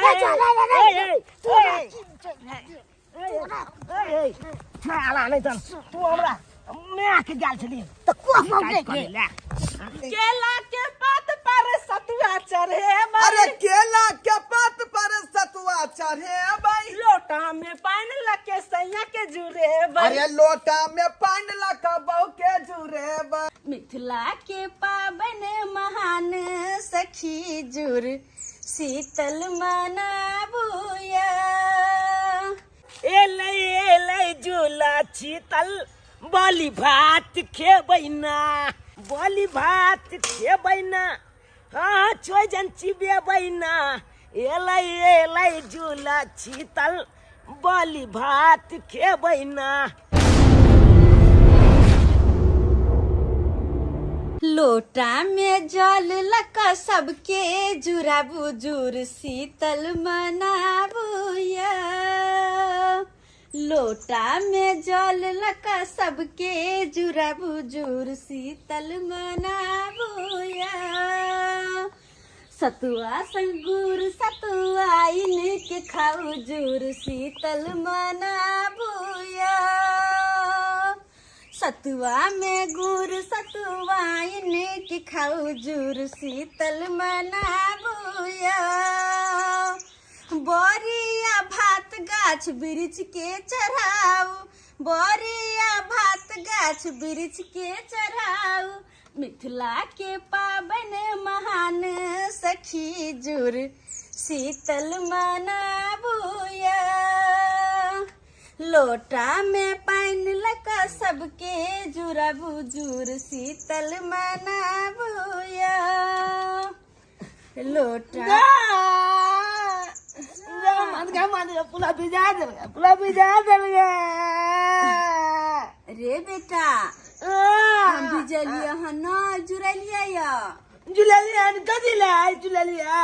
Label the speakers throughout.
Speaker 1: रे चल रे रे
Speaker 2: आला नहीं तन तू हमरा मैं के गेल छली
Speaker 1: तऽ को
Speaker 2: के
Speaker 3: केला के पात पर सतुआ चढ़े
Speaker 4: अरे केला के पात पर सतुआ चढ़े भाई।
Speaker 3: लोटा में पानी लके सैया के जुरे।
Speaker 4: अरे लोटा में पानी लका बहू के जुरे।
Speaker 5: मिथिला के पावन महान सखी जुर शीतल मनाबुया।
Speaker 2: एलै एलै झूला शीतल बलि भात खेबै ना, बलि भात खेबै ना, हाँ छोजन चिबेबै ना। एलै एलै झूला शीतल बलि भात खेबै ना।
Speaker 5: लोटा में जल लका सबके जुराबू जुर शीतल मनाबुया। लोटा में जल लका सबके जुराबू जुर शीतल मनाबुया। सतुआ संगूर सतुआ इनके खाऊ जुर शीतल मनाबुया। सतुआ में गुड़ सतुआ इनके खाऊ जुर शीतल मनाबुया। बोरिया भात गाछ वृक्ष के चढ़ाऊ, बोरिया भात गाछ वृक्ष के चढ़ाऊ। मिथिला के पावन महान सखी जुर शीतल मनाबुया। लोटा में पानी लका सबके जुराबू जुर शीतल मनाबुया। लोटा
Speaker 2: पुला भिजा दे, पुला भिजा दे
Speaker 5: रे बेटा। हम भिजलिए हन न जुड़लिए या
Speaker 2: जुड़लिए हन कथी ले जुड़लिए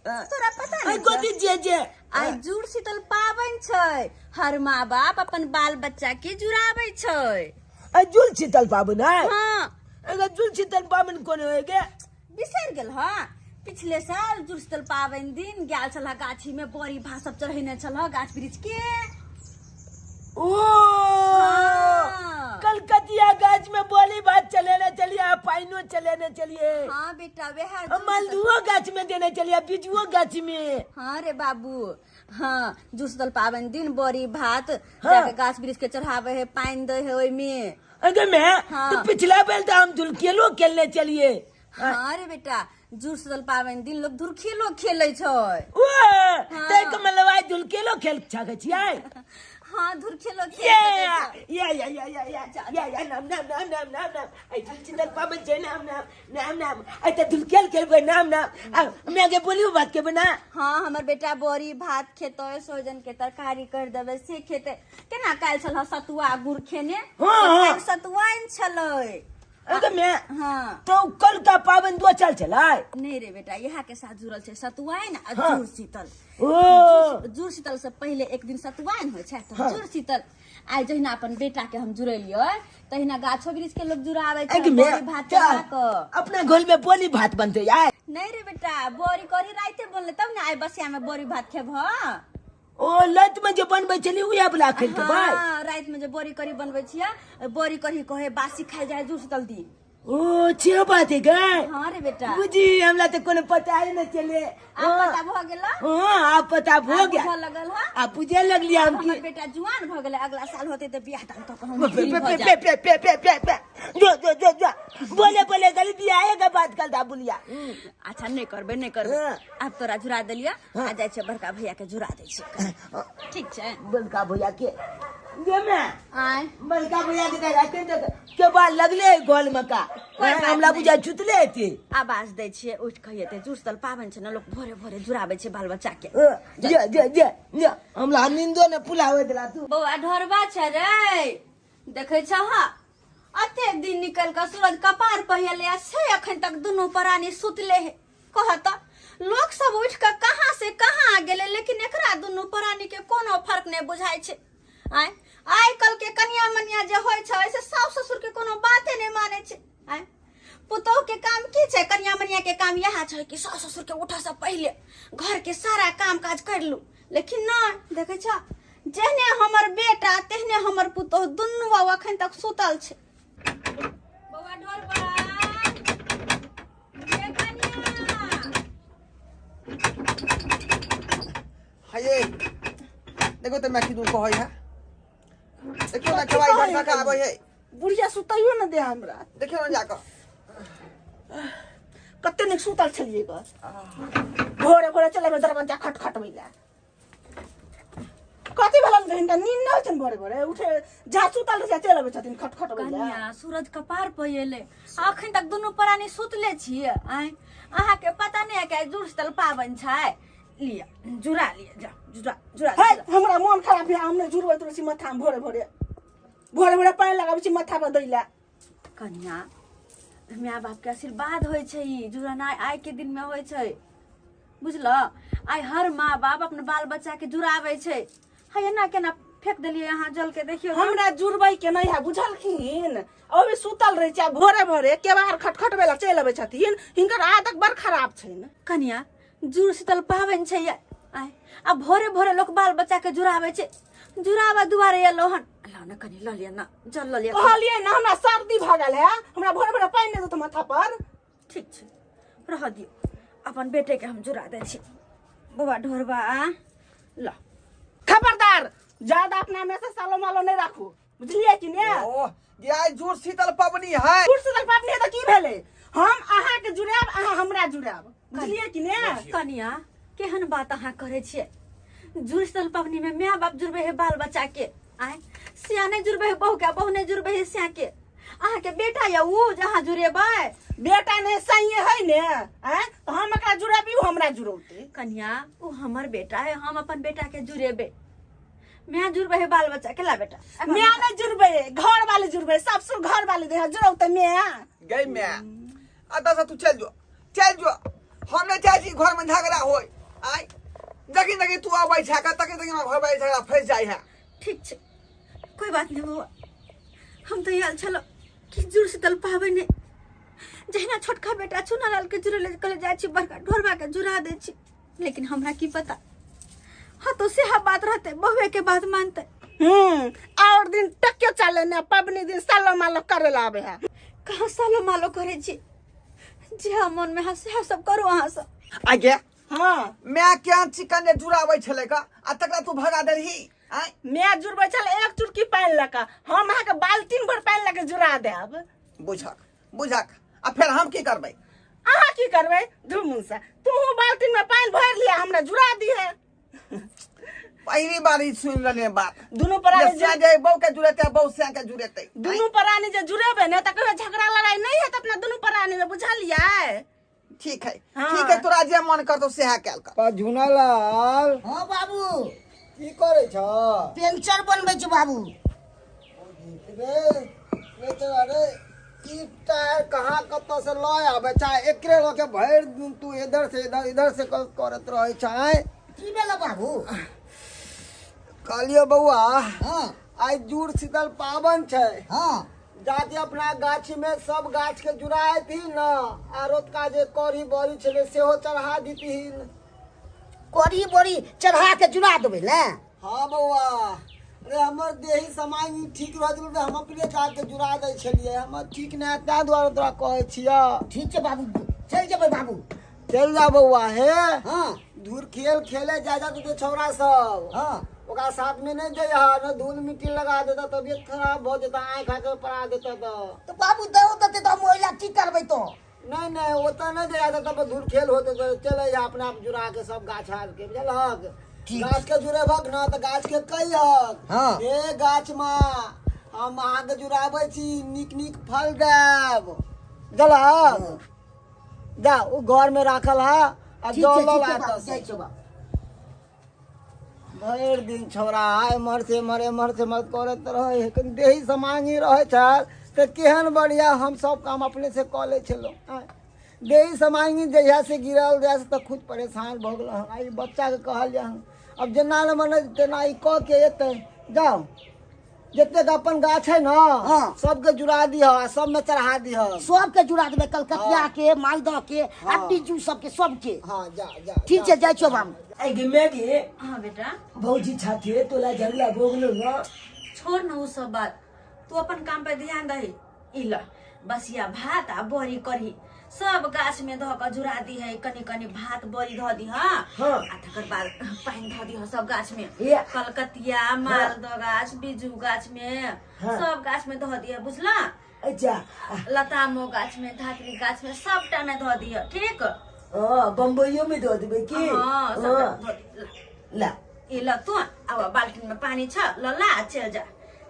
Speaker 5: तोरा पता नहीं
Speaker 2: कथी जे जे
Speaker 5: आइ जुड़ शीतल पाबनि छै। हर माँ बाप अपन बाल बच्चा के जुड़ाबै छै।
Speaker 2: आ जुड़ शीतल पाबनि है?
Speaker 5: हाँ।
Speaker 2: अगर जुड़ शीतल पाबनि कोन होय गे?
Speaker 5: बिसरि गेल हँ। पिछले साल जुड़ शीतल पाबनि दिन गेल छल गाछी में बड़ी भात सब चढ़ेने छल गाछ वृक्ष के।
Speaker 2: ओ कलकतिया गाछ में बोली भात चलेने चलिए, पाइनो चलेने चलिए।
Speaker 5: हाँ बेटा वह
Speaker 2: मालदुओ गाछ में देने चलिए, बिजुओ गाछ में।
Speaker 5: हाँ रे बाबू हाँ। जुड़ शीतल पाबनि दिन बड़ी भात जाके गाछ वृक्ष के चढ़ावे है, पानि दे है ओहिमे।
Speaker 2: अगर मैं
Speaker 5: हाँ।
Speaker 2: तो पिछला बेल तो हम धुलकेलो खेलने चलिए।
Speaker 5: हाँ रे बेटा जुड़ शीतल पाबनि दिन लोग धुरखेलो खेले छै।
Speaker 2: ओ तै के मतलब आइ धुलकेलो खेल सकै छियै?
Speaker 5: हाँ धुरखेलो खेल
Speaker 2: या या या या या या या या नाम नाम नाम नाम नाम नाम आई शीतल पाबनि छै नाम नाम नाम नाम आई त धुलकेल खेलबै नाम नाम। हम आगे बोलियो बात के बना।
Speaker 5: हाँ हमर बेटा बड़ी भात खेतै, सोहजन के तरकारी कर देबै से खेतै। केना काल्हि छल सतुआ गुड़ खेने?
Speaker 2: हाँ।
Speaker 5: सतुआ छलै।
Speaker 2: अगर मैं
Speaker 5: हाँ
Speaker 2: तो कल का पाबनि दो चल चलाय
Speaker 5: नहीं रे बेटा यहाँ के साथ जुड़ल छै सतुआइन आ
Speaker 2: हाँ।
Speaker 5: जुड़ शीतल।
Speaker 2: ओ
Speaker 5: जुड़ शीतल से पहिले एक दिन सतुआइन होइ छै तऽ
Speaker 2: हाँ।
Speaker 5: जुड़ शीतल आइ जहिना अपन बेटा के हम जुड़ेलियै तहिना गाछो वृक्ष के लोग जुड़ाबै छै
Speaker 2: अगे मैं
Speaker 5: बड़ी भात चढ़ा कऽ।
Speaker 2: अपना घर में बोली भात बनते यार।
Speaker 5: नहीं रे बेटा बड़ी करी राइते बनले तब ने आइ बसिया में बड़ी भात खेबह।
Speaker 2: ओ लत में जे बनबै छली उहे वाला खेल के भाई।
Speaker 5: हाँ राति में जे बड़ी करी बनबै छियै बड़ी करी कहे बासी खाइ जाय जुड़ शीतल दिन।
Speaker 2: ओ छे बात है गे।
Speaker 5: हाँ रे बेटा
Speaker 2: बुझी हमरा तो कोनो पता ही न चले।
Speaker 5: आब पता भऽ गेल?
Speaker 2: हाँ आप पता भो
Speaker 5: आब
Speaker 2: गया।
Speaker 5: बुझऽ लगल हँ?
Speaker 2: आप बुझे लगलियै हम
Speaker 5: हमर
Speaker 2: की
Speaker 5: बेटा जुआन भऽ गेलै अगला साल होतै तऽ बियाह दान कऽ कऽ हम
Speaker 2: पे
Speaker 5: फ्री
Speaker 2: पे
Speaker 5: भऽ
Speaker 2: पे
Speaker 5: जायब।
Speaker 2: पे पे पे पे पे जो जो जो जो बोले बोले गली बियाहे के बात करता बुलिया।
Speaker 5: अच्छा नहीं करबै नहीं करबै।
Speaker 2: हाँ।
Speaker 5: आब तोरा जुड़ा देलियै आ जाइ छियै बड़का भैया के जुड़ा दै छियै। ठीक छै
Speaker 2: बड़का भैया के गे मैं
Speaker 5: आय
Speaker 2: बड़का भैया के देखा के बाल लगले गोल में का
Speaker 5: कोई बात
Speaker 2: हमरा
Speaker 5: नहीं।
Speaker 2: बुझा छुतले हेतै।
Speaker 5: आवाज दै छियै उठि कऽ एतै। जुड़ शीतल पाबनि छै ने लोक भोरे भोरे जुड़ाबै छै बाल बच्चा के।
Speaker 2: जे जे जे जे हमरा नींदो ने पुलावे देला तू।
Speaker 5: बौआ ढोरबा छै रे देखै छह अतेक दिन निकल कऽ सूरज कपार पहिले छै अखन तक दुनू प्राणी सुतले है। कह तऽ लोक सब उठि कऽ कहाँ से कहाँ आ गेलै लेकिन एकरा दुनू प्राणी के कोनो फर्क नहि बुझाइ छै। आय आइ काल्हि के कनिया मनिया जे होइ छै से सासु ससुर के कोनो बाते नहि मानै छै। आय पुतोह के काम की छै, कनिया मनिया के काम इएह छै कि सास ससुर के उठऽ से पहिले घर के सारा काम काज कर लू। लेकिन नहि देखै छ, जेहने हमर बेटा तेहने हमर पुतोह दुनू बाबू अखन तक सुतल छै। बौआ ढोरबा, ये कनिया।
Speaker 4: हये देखो तऽ मैं की दूर कहै है, देखियो ना खेवाई घर का आबै है।
Speaker 3: बुढ़िया सुतैयो न दे हमरा।
Speaker 4: देखियो ना जाकऽ
Speaker 3: कते नीक सुतल छलियै ग। भोरे भोरे चले में दरवाजा खटखटबै ला। कथी भेलन हिनका नींद नहि होइ छनि? भोरे भोरे उठे जहाँ सुतल रहै चलि अबै छथिन खटखटबै ला।
Speaker 5: कनिया सूरज कपार पर एलै, अखन तक दुनू प्राणी सुतले छियै। आँय अहाँके पता नहि है कि आइ जुड़ शीतल पाबनि छै? लिअ जुड़ा लिअ, जा जुड़ा जुड़ा।
Speaker 3: हे हमरा मोन खराब है, हम नहि जुड़बैत रहै छी माथामे। भोरे भोरे भोरे भोरे पानि लगाबै छी माथा पर दै ला।
Speaker 5: कनिया माय बाप के आशीर्वाद होइ छै ई जुड़नाइ, आइ के दिन में होइ छै, बुझल? आइ हर माँ बाप अपन बाल बच्चा के जुड़ाबै छै। है एना केना फेंक देलियै अहाँ जल के? देखियौ तऽ।
Speaker 3: हमरा जुड़बै के नहि है, बुझलखिन? अभी सुतल रहै छै आ भोरे भोरे केबाड़ खटखटबै ला चलि अबै छथिन। हिनकर आदत बड़ खराब छनि।
Speaker 5: कनिया जुड़ शीतल पाबनि छै ये आइ, आ भोरे भोरे लोक बाल बच्चा के जुड़ाबै छै। जुड़ाबऽ दुआरे एलहुँ हन। लऽ ने कनि लऽ लिअ ने, जल लऽ लिअ।
Speaker 3: कहलियै ने हमरा सर्दी भऽ गेल है, हमरा भोरे भोरे पानि नहि देतौ माथा पर।
Speaker 5: ठीक छै, रहऽ दियौ, अपन बेटे के हम जुड़ा दै छी। बौआ ढोरबा ल।
Speaker 3: खबरदार, ज्यादा अपना में से सालो मालो नहीं राखू, बुझलियै कि ने?
Speaker 4: ओ जे आइ जुड़ शीतल पबनी है।
Speaker 3: जुड़ शीतल पाबनि है तऽ की भेलै? हम अहाँके जुड़ायब, अहाँ हमरा जुड़ायब, बुझलियै कि ने?
Speaker 5: कनिया केहन बात अहाँ करै छियै? जुड़ शीतल पबनी में माय बाप जुड़बै है बाल बच्चा के, आँय सिया नहि जुड़बै है बहू के, बहू नहि जुड़बै है सिया के। अहाँके बेटा यऽ उ जे अहाँ जुड़ेबै?
Speaker 3: बेटा ने सही है ने, आँय तऽ हम एकरा जुड़ेबी, उ हमरा जुड़ौतै।
Speaker 5: कनिया उ हमर बेटा है, हम अपन बेटा के जुड़ेबै। माय जुड़बै है बाल बच्चा के। ला बेटा।
Speaker 3: माय नहि जुड़बै, घर वाले जुड़बै, सब घर वाले दे जुड़ौतै माय।
Speaker 4: गई मैं अतः से तू चल जो, चल जो, हम नहीं चाहे छी घर में झगड़ा होय। आय जखन जखन तू अबै छै तखन तखन घर में झगड़ा फंसि जाइ है।
Speaker 5: ठीक छै, कोई बात नहीं बौआ। हम तो आयल छलहुँ कि जुड़ शीतल पाबनि है, जहिना छोटका बेटा चुनालाल के जुड़े कहले जाइ छी बड़का ढोरबा के जुड़ा दै छी, लेकिन हमरा की पता हाँ तो सेहा बात रहते, बहुए के बात मानते।
Speaker 3: और दिन टक्के चले ने पबनी दिन सालो मालो करे ला आबे है।
Speaker 5: कहाँ सालो मालो करे छी? जे हम मन में हंसे सब करू अहाँ सब।
Speaker 4: आगे
Speaker 3: हाँ
Speaker 4: मैं क्या चिकन ने जुड़ाबै छलै का आ तकरा तू भगा देलही? आय
Speaker 3: मैं जुड़बै छल एक चुटकी पानि लऽ कऽ, हम अहाँके बाल्टीन भर पानि लऽ कऽ जुड़ा देब।
Speaker 4: बुझक बुझक, आ फेर हम की करबै?
Speaker 3: अहाँ की करबै धुमुन से, तू बाल्टीन में पानि भरि लिया हमरा जुड़ा दिहे।
Speaker 4: पहिली बार ई सुनि रहलियै बात।
Speaker 3: दुनू प्राणी
Speaker 4: जे जे बहू के जुड़ेतै, बहू सिया के जुड़ेतै।
Speaker 3: दुनू प्राणी जे जुड़ेबै ने तऽ कहियो झगड़ा लड़ाई नहि हेत अपना दुनू प्राणी में, बुझलियै?
Speaker 4: ठीक है।
Speaker 3: हाँ।
Speaker 4: ठीक है, तोरा जे मन करतौ सेहा कैल कर।
Speaker 6: पा झुनालाल।
Speaker 1: हाँ बाबू।
Speaker 6: की करै छ?
Speaker 1: पेंचर बनबै छी बाबू।
Speaker 6: रे रे तो अरे ई टायर कहाँ कतऽ से लऽ आबै छै? एकरे लऽ के भरि दिन तू इधर से इधर इधर से करैत रहै छै।
Speaker 1: की भेल बाबू?
Speaker 6: कहलियो बौआ,
Speaker 1: हाँ
Speaker 6: आइ जुड़ शीतल पाबनि छै।
Speaker 1: हाँ
Speaker 6: जाके अपना गाछी में सब गाछ के जुड़ायथिन न, आ रोतका जे कढ़ी बड़ी छलै सेहो चढ़ा दितिहिन।
Speaker 1: कढ़ी बड़ी चढ़ा के जुड़ा देबै ने?
Speaker 6: हाँ बौआ, अरे हमर देही समांग ठीक रह गेल तऽ हम अपने जाके जुड़ा दै छलियै। हमर ठीक नहि, ताहि दुआरे तोरा कहै छियऽ।
Speaker 1: ठीक छै बाबू, चलि जेबै बाबू।
Speaker 6: चलि जा बौआ। हे
Speaker 1: हाँ
Speaker 6: धूर खेल खेले जा जा तो छौड़ा सब।
Speaker 1: हाँ
Speaker 6: ओकरा साथ में नहीं जइह न, धूल मिट्टी लगा देता, तबियत खराब भऽ जेता, आँखि आँखि पड़ा देता।
Speaker 1: तऽ बाबू दहो देतै तऽ हम ओहि लए की करबै तो?
Speaker 6: नहीं नहीं, ओतऽ नहीं जइह, तब धूल खेल होते तऽ चले जा अपने आप जुड़ा के सब गाछ आर के, बुझलहक?
Speaker 1: ठीक।
Speaker 6: गाछ के जुड़ेबक न तऽ गाछ के कहिहक,
Speaker 1: हाँ।
Speaker 6: हे गाछ माँ, हम अहाँके जुड़ाबै छी, नीक नीक फल देब, बुझलहक? जा, ओ घर में राखल है आ
Speaker 1: ठीक छै,
Speaker 6: जल
Speaker 1: ठीक छै
Speaker 6: लऽ
Speaker 1: बाबू, जाइ छियौ बाबू।
Speaker 6: भरि दिन छौड़ा एम्हर से एम्हर एम्हर से एम्हर करैत रहै है। कनि देही समांगी रहै छल तऽ केहन बढ़िया हम सब काम अपने से कऽ लै छलहुँ। आँय, देही समांगी जहिया से गिरल जहिया से तऽ खुद परेशान भऽ गेलहुँ हन। आ ई बच्चाके कहलियै हन, आब जेना ने मन तेना ई कऽ के एतै। जाउ। जतेक अपन गाछ है ना
Speaker 1: हाँ।
Speaker 6: सबके जुड़ा दिह आ सब में चढ़ा दिह।
Speaker 1: सबके जुड़ा देबै, कलकतिया
Speaker 6: हाँ।
Speaker 1: के, मालदह के, आ
Speaker 6: हाँ।
Speaker 1: बीजू सबके सबके।
Speaker 6: हाँ जा जा।
Speaker 1: ठीक छै, जाइ छियौ हम।
Speaker 2: ऐ गे मैगी।
Speaker 5: हाँ बेटा।
Speaker 2: भौजी छाती तोला झगड़ा भोगलो ना।
Speaker 5: छोड़ न उ सब बात, तू अपन काम पे ध्यान दही। ई ल बसिया भात आ बड़ी करही, सब गाछ में धऽ के जुड़ा दी है, कनी कनी भात बड़ी धऽ दी। हाँ।
Speaker 2: हाँ।
Speaker 5: आ तकर बाद पानि धऽ दी सब गाछ में,
Speaker 2: ये।
Speaker 5: कलकतिया मालदह गाछ बीजू गाछ में।
Speaker 2: हाँ।
Speaker 5: सब गाछ में धऽ दिह, बुझला?
Speaker 2: अच्छा।
Speaker 5: लतामो गाछ में, धात्री गाछ में, सबटा में धऽ दिह, ठीक?
Speaker 2: हाँ, बम्बइयो में धऽ देबै की?
Speaker 5: हाँ, सबटा
Speaker 2: हाँ।
Speaker 5: धऽ दिह।
Speaker 2: ला
Speaker 5: ई ल तू आब बाल्टीन में पानी छ, ल ला आ चल जा।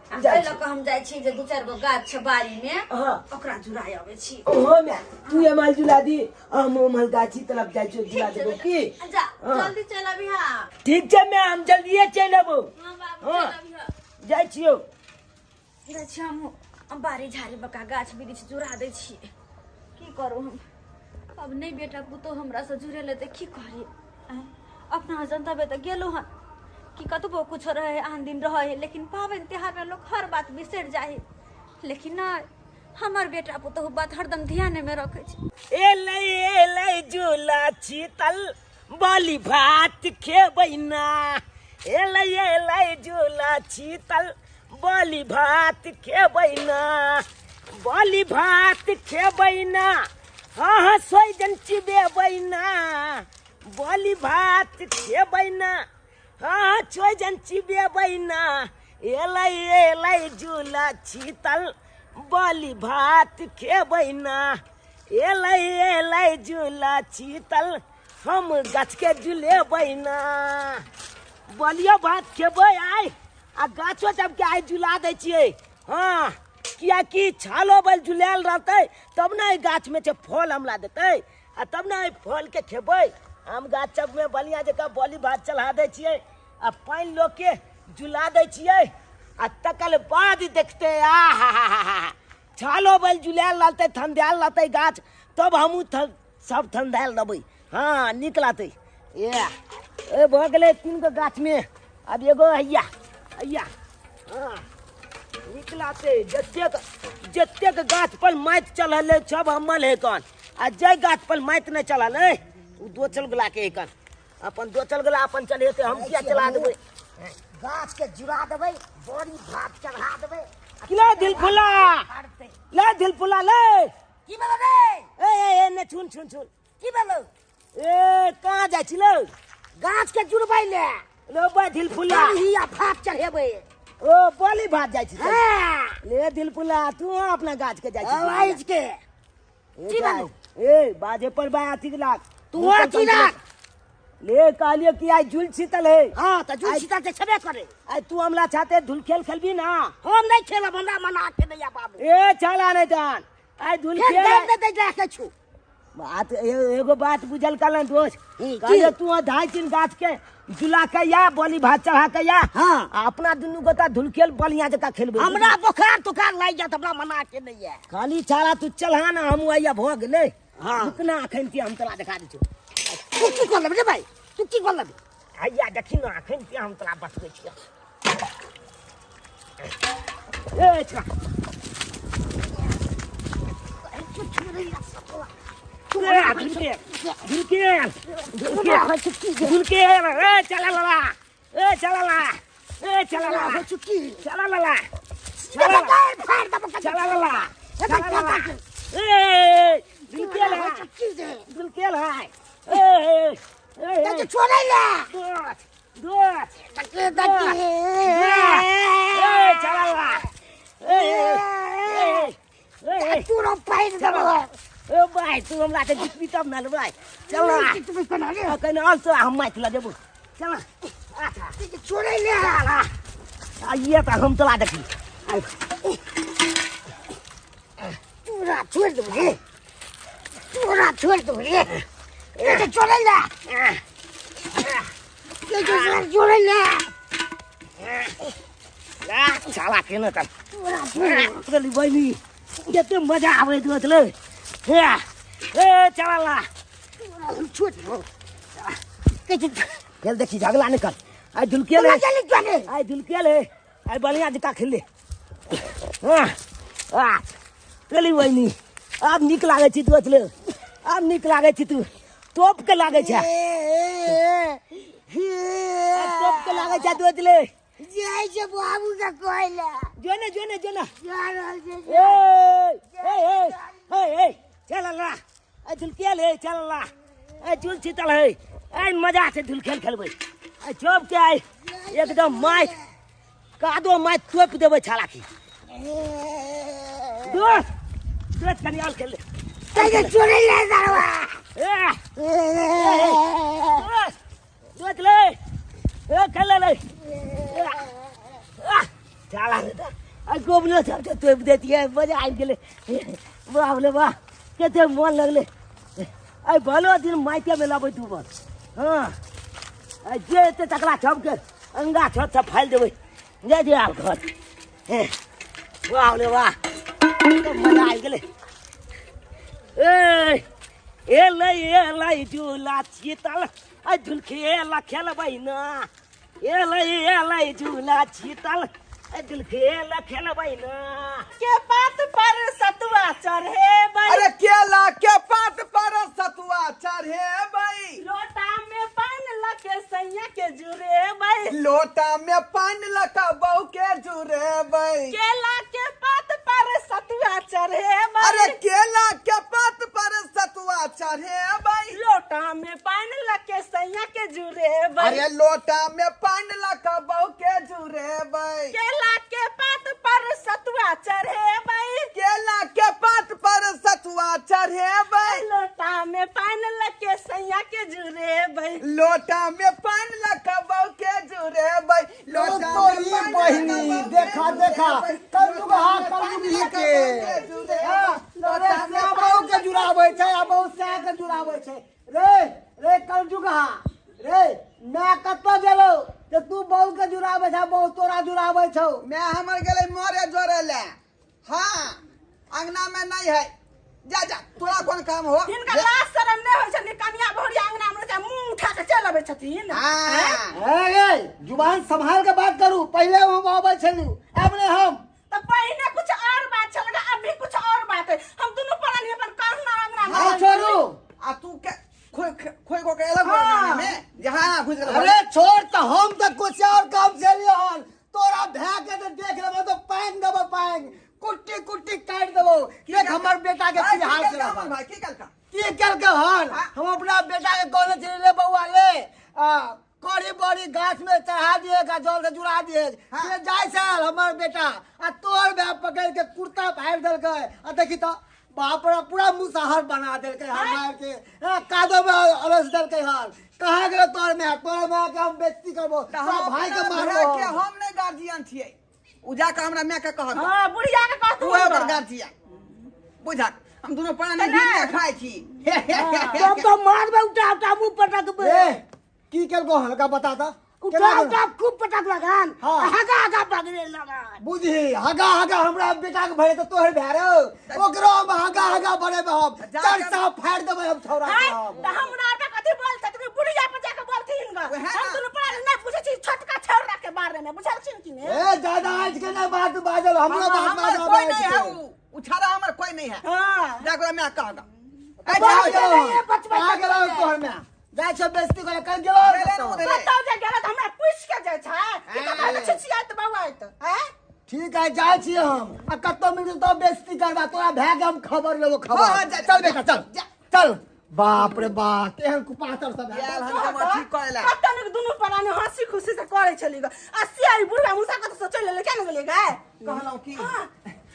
Speaker 5: आ
Speaker 2: जाइ
Speaker 5: एहि
Speaker 2: छी।
Speaker 5: लऽ कऽ हम जाइ छी जे दू चारि गो गाछ छै बाड़ी में,
Speaker 2: हाँ।
Speaker 5: ओकरा जुड़ाय अबै छी।
Speaker 2: ओहो मैं तू एमहर जुला दी, हम ओमहर गाछी तरफ जाइ छियौ जुला
Speaker 5: ठीक छै
Speaker 2: देबौ
Speaker 5: बेटा।
Speaker 2: की?
Speaker 5: जा।
Speaker 2: हाँ।
Speaker 5: जल्दी चल अबिहा।
Speaker 2: ठीक छै मैं, हम जल्दिए चलि अबौ।
Speaker 5: हाँ बाबू।
Speaker 2: हाँ।
Speaker 5: चल अबिहा।
Speaker 2: जाइ छियौ।
Speaker 5: जाइ छी हमहूँ बाड़ी झाड़ी बका गाछ वृक्ष जुड़ा दै छी। की करू हम अब, नहि बेटा पुतोह हमरा से जुड़ेलै तऽ की करी? आँय? अपना जनतबे तऽ गेलहुँ हन कि कतबो कुछो रहे आन दिन रहे है, लेकिन पाबनि तिहारमे लोक हर बात बिसरि जाइ है। लेकिन नहि, हमर बेटा पुतोह बात हरदम ध्यानमे रखै छै।
Speaker 2: एलै एलै झूला शीतल बलि भात खेबै ना, एलै एलै झूला शीतल बलि भात खेबै ना, बलि भात खेबै ना, हाँ हाँ सोइजन चिबेबै ना, बलि भात खेबै ना, हाँ हाँ सोइजन चिबेबै ना, एलै एलै झूला शीतल बलि भात खेबै ना, एलै एलै झूला शीतल हम गाछके झुलेबै ना। बलियो भात खेबै आइ आ गाछो सबके आइ झुला दै छियै। हाँ, कियाकि छालो बल झुलायल रहतै तब ने एहि गाछमे छै फल हमरा देतै, आ तब ने एहि फलके खेबै। हम गाछ सबमे बढ़िआँ जकाँ बलि भात चढ़ा दै छियै आ पानि लोकके झुला दै छियै, आ तकर बाद देखते आ हा हा हा हा छालो बल झुलायल रहतै, थन्दायल रहतै गाछ, तब हमहूँ सब थन्दायल रहबै। हाँ नीक लागतै। ए ए भऽ गेलै 3 गो गाछमे, आब एगो हैया हैया। हाँ नीक लागतै। जतेक जतेक गाछ पर माटि चढ़ल है सब हमर है कन, आ जाहि गाछ पर माटि नहि चढ़ल है ओ दोचल गोला के है कन, अपन दोचल गोला अपन चढ़ेतै, हम किया चला देबै?
Speaker 1: गाछ के जुड़ा देबै, बड़ी भात चढ़ा देबै।
Speaker 2: ले दिल फुला, ले दिल फुला ले।
Speaker 1: की भेलो रे?
Speaker 2: ए ए ए ने छुन छुन छुन।
Speaker 1: की भेलो?
Speaker 2: ए कहाँ जाइ छी लो?
Speaker 1: गाछ के जुड़बै ले।
Speaker 2: लो बा दिल फुला।
Speaker 1: बड़ी आ भात चढ़ेबै।
Speaker 2: ओ बलि भात जाइ छी।
Speaker 1: हाँ।
Speaker 2: ले दिल फुला तू अपना गाछ के जाइ छी।
Speaker 1: आवाज के की भेलो?
Speaker 2: ए बाजे पर बा अथी लाग।
Speaker 1: तू अथी राख।
Speaker 2: ले कहलियो कि आइ झूल शीतल है।
Speaker 1: हाँ तऽ झूल शीतल तऽ छेबे करे।
Speaker 2: आइ तू हमला छाते धूल खेल खेलबी ना?
Speaker 1: हम नहीं खेलब, हमरा मना के दैया बाबू।
Speaker 2: ए चला नहीं जान आइ धूल
Speaker 1: खेल
Speaker 2: खेल
Speaker 1: दे दे जा के छु
Speaker 2: बात। एगो बात बुझल कलन दोस्त,
Speaker 1: की?
Speaker 2: कहलियो तू ढाई तीन गाछ के झुला के या बलि भात चढ़ा के या।
Speaker 1: हाँ।
Speaker 2: आ अपना दुनू गोटा धूल खेल बढ़िया जकाँ खेलबै।
Speaker 1: हमरा बोखार तुखार लागि जात, हमरा मना के दैया।
Speaker 2: खाली छाड़ा तू चलहा ना, हमहूँ आइया भऽ गेलै।
Speaker 1: हाँ।
Speaker 2: रुकना अखन के हम तोरा देखा दै छियौ।
Speaker 1: तू की कर लेबे रे भाई? तू की कर लेबे?
Speaker 2: हैया देखी ना अखन के हम तोरा बतबै छियौ। ए छा ए चला ला, ए चला ला, ए चला ला, चला ला, चला ला, चला ला, ए धुलकेल है, धुलकेल है, ए ए
Speaker 1: छोड़ै ले।
Speaker 2: दोस्त दोस्त
Speaker 1: तके तके
Speaker 2: ए चला ला, ए ए ए
Speaker 1: तू रो पाइन देबो।
Speaker 2: ए भाई तू हमरा के जितबी तब ना भाई। चल ना
Speaker 1: जितबी कोना रे?
Speaker 2: कने आल तो हम माइक ल जेबो। चल ना। अच्छा
Speaker 1: छोड़ै ले।
Speaker 2: आइए त हम तोरा देखी।
Speaker 1: तोरा छोड़ देबो रे, तोरा छोड़ देबो रे। ए छोड़ै ले, ए छोड़ै ले।
Speaker 2: ला साला केना त
Speaker 1: तोरा छोड़
Speaker 2: चली बहिनी जते मजा आबै दोस्त ले। ए ए चला ला
Speaker 1: छोड़ देबो।
Speaker 2: खेल देखी झगड़ा नहीं कर। आई धुलकेल है, आई धुलकेल है। आइ बढ़िया जकाँ खेल ले। हाँ आ चली बहिनी, आब नीक लागै छी तू, अचले आब नीक लागै छी तू, तोप के लागै छै, आब तोप के लागै छै तू अचले।
Speaker 1: जाइ छै बाबू के कहै
Speaker 2: जो ने, जो ने, जो ने।
Speaker 1: जा रहल छै।
Speaker 2: ए ए ए ए ए चल ला, ए झुलकिया ले, चल ला, ए झुल शीतल है, ए मजा से झुल खेल खेलबै। ए चौप के आइ एकदम माइक कादो माइक तोप देबै छाला की। दोस्त दोस्त कनी और खेल ले।
Speaker 1: तैके चोरी ले सरवा।
Speaker 2: ए दोस्त दोस्त ले, ए खेल ले। चला आ गोबलो सब के तोप देती है, मजा आबि गेलै। बाप रे वाह, कते मोन लगलै। आइ भलो दिन माइके मे लबै तू बस। हाँ आ जे एते तकला सबके अंगा छत से फालि देबै। जाय दे आब घर। हे वाह रे वाह, मजा आबि गेलै। ए एलै एलै झूला शीतल, आ झुलखेला खेलबै ना। एलै एलै झूला शीतल, आ झुलखेला खेलबै ना।
Speaker 3: के पात पर सतुआ चढ़ेबै।
Speaker 4: अरे केला के पात पर सतुआ चढ़ेबै।
Speaker 3: लोटा में पानि लके सैया के जुरेबै।
Speaker 4: लोटा में पानि लके बहू के जुरेबै।
Speaker 3: केला के पात पर सतुआ चढ़ेबै।
Speaker 4: अरे केला के पात पर सतुआ चढ़ेबै।
Speaker 3: लोटा में पानि लके सैया के जुरेबै।
Speaker 4: अरे लोटा में पानि लके बहू के जुरेबै।
Speaker 3: केला के पात पर सतुआ चढ़ेबै।
Speaker 4: केला के पात पर सतुआ चढ़ेबै।
Speaker 3: लोटा में पानि लके सैया के जुरेबै।
Speaker 4: लोटा में पानि लके बहू के जुरेबै। लोटा
Speaker 6: तोरी बहिनी देखा देखा कलजुगहा कलजुगही के अरे बहू के जुड़ाबै छै आ बहू सैया के जुड़ाबै छै। रे रे कलजुगहा रे, मैं कतऽ गेलौ जे तू बहू के जुड़ाबै छै, बहू तोरा जुड़ाबै छौ?
Speaker 4: मैं हमर गेलै मरे जोरे ले। हाँ अंगना में नहीं है, जा जा तोरा कोन काम हो।
Speaker 3: हिनका लाज शरम नहि होइ छनि, कनिया बहुरिया अंगना मे रहै, मुंह उठा के चलि अबै छथिन।
Speaker 4: हाँ
Speaker 6: ए जुबान संभाल के बात करू, पहिले हम अबै छलू आब नहि हम।
Speaker 3: तऽ पहिने कुछ और बात छल, अभी कुछ और बात है। हम दुनू प्राणी अपन कहुना अंगना मे।
Speaker 6: हाँ छोड़ू।
Speaker 4: आ तू के खोइ खोइ को के अलग अंगना में जहाँ घुस गेल।
Speaker 6: अरे छोड़, तऽ हम तऽ कुछ और काम से लियो हन। तोरा भै के तऽ देख लेबो तऽ पानि देबो, पानि कुट्टी कुट्टी काटि देबो। देख हमर बेटा के की हाल छै।
Speaker 4: भाई की केलका?
Speaker 6: की केलकै हन? हम अपना बेटा के कहने छलियै ले बौआ ले, कड़ी बड़ी गाछ में चढ़ा दिए, जल से जुड़ा दिए। से जाइ छल हमर बेटा आ तोहर भाय पकड़ के कुर्ता फाड़ि देलकै। आ देखी तऽ बाप रे पूरा मुसहर बना देलकै हमार के, कादो में अलस देलकै हन। कहाँ गेल तोहर माय? तोहर माय के हम बेइज्जती करबो, तोरा भाई के मारबो।
Speaker 4: के हम नहीं गार्जियन छियै, उ जाके हमरा माय के कहत।
Speaker 3: हां बुढ़िया के कहत,
Speaker 4: उ ओकर गार्जियन बुझा। हम दुनू प्राणी घी खाइ छी।
Speaker 1: तब तो मारबे उठा उठा मुंह पटकबे।
Speaker 6: ए की केलको हल्का बता त।
Speaker 1: उठा उठा खूब पटक लगन, हगा हगा बगरे लगन।
Speaker 6: बुझी हगा हगा हमरा बेटा के भरे त तोहर भै रे, ओकरो हम हगा हगा भरेबे, हम चरसा फाड़ देबै हम छौरा के।
Speaker 3: त हमरा त कथि बोल छथिन बुढ़िया पर जाके बोलथिन ग। हम दुनू प्राणी नहि बुझै छी छोटका छौरा के बारे में, बुझल छिन कि ने?
Speaker 6: ए दादा आज के ना बात बाजल, हमरो बात बाजल
Speaker 4: कोई नहीं है, उ छाड़ा हमर कोई नहीं है।
Speaker 3: हां
Speaker 4: जाके मैं कहगा।
Speaker 6: ए जाओ आ गेलौ तोहर में जाइ छ बेइज्जती करे कल गेलौ।
Speaker 3: कतौ जे गेल त हमरा पूछ के जाइ छै कि कतौ छिछियात बौआइत। हैं
Speaker 6: ठीक है जाइ छी हम, आ कतौ मिल तो बेइज्जती करबा तोरा भै के हम खबर लेबो खबर। चल बेटा चल चल। बाप रे बाप केहन कुपातर सब है।
Speaker 4: हम ठीक करेला
Speaker 3: कतौ ने दुनू प्राणी हंसी खुशी से करै छली ग। आ सियाई बुढ़ा मुसा कतौ से चलि गेलै, केना गेलै गाय?
Speaker 4: कहलौं की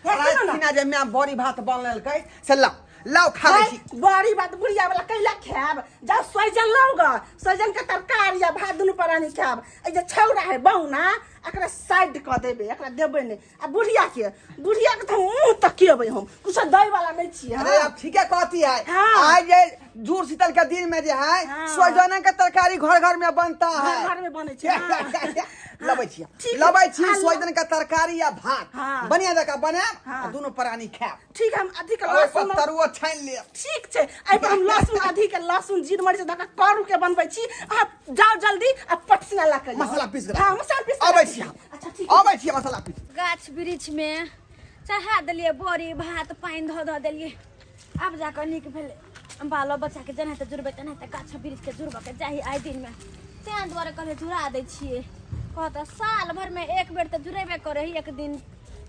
Speaker 4: राति खिना जे my बड़ी भात बनलकै से लाओ लाओ खा लै छी।
Speaker 3: बड़ी भात बुढ़िया वाला कैला खायब? जाओ सोइजन लाओ ग, सोइजन के तरकारी आ भात दुनू प्राणी खायब। ए जे छौरा है बौना एकरा साइड क देबै, एकरा देबै नहि। आ बुढ़िया के त मुंह तकियेबै हम, कुछ दै वाला नहि छियै।
Speaker 4: अरे आप ठीके कहती है। आज ये जूड़ शीतल के दिन में जे है सोइजन के तरकारी घर घर में बनता है,
Speaker 3: घर घर में बनै छै।
Speaker 4: लबै छी लबै छी सोइजन के तरकारी आ भात बढ़िया जकाँ बनायब आ दुनू प्राणी खायब।
Speaker 3: ठीक हम अधिक लहसुन
Speaker 4: तरुआ छानि लेब।
Speaker 3: ठीक छै, एहि पर हम लहसुन अधिक लहसुन जीर मरीच धऽ कऽ करू के बनबै छी। अहाँ जाउ जल्दी आ पटसिना लऽ कऽ
Speaker 4: मसाला पीस के।
Speaker 3: हां मसाला पीस
Speaker 4: अबै छी हम।
Speaker 3: अच्छा ठीक।
Speaker 5: छी।
Speaker 4: अबै छी मसाला पीस।
Speaker 5: गाछ वृक्ष में चढ़ा देलियै बड़ी भात पानि धऽ धऽ देलियै, आब जाकऽ नीक भेलै। बालो बच्चाके जेनाहिते जुड़बै तेनाहिते गाछ वृक्षके जुड़बऽके चाही आइ दिनमे, तेँ दुआरे कहलियै जुड़ा दै छियै। कहत साल भरिमे एक बेर तऽ जुड़ेबे करै हइ, एक दिन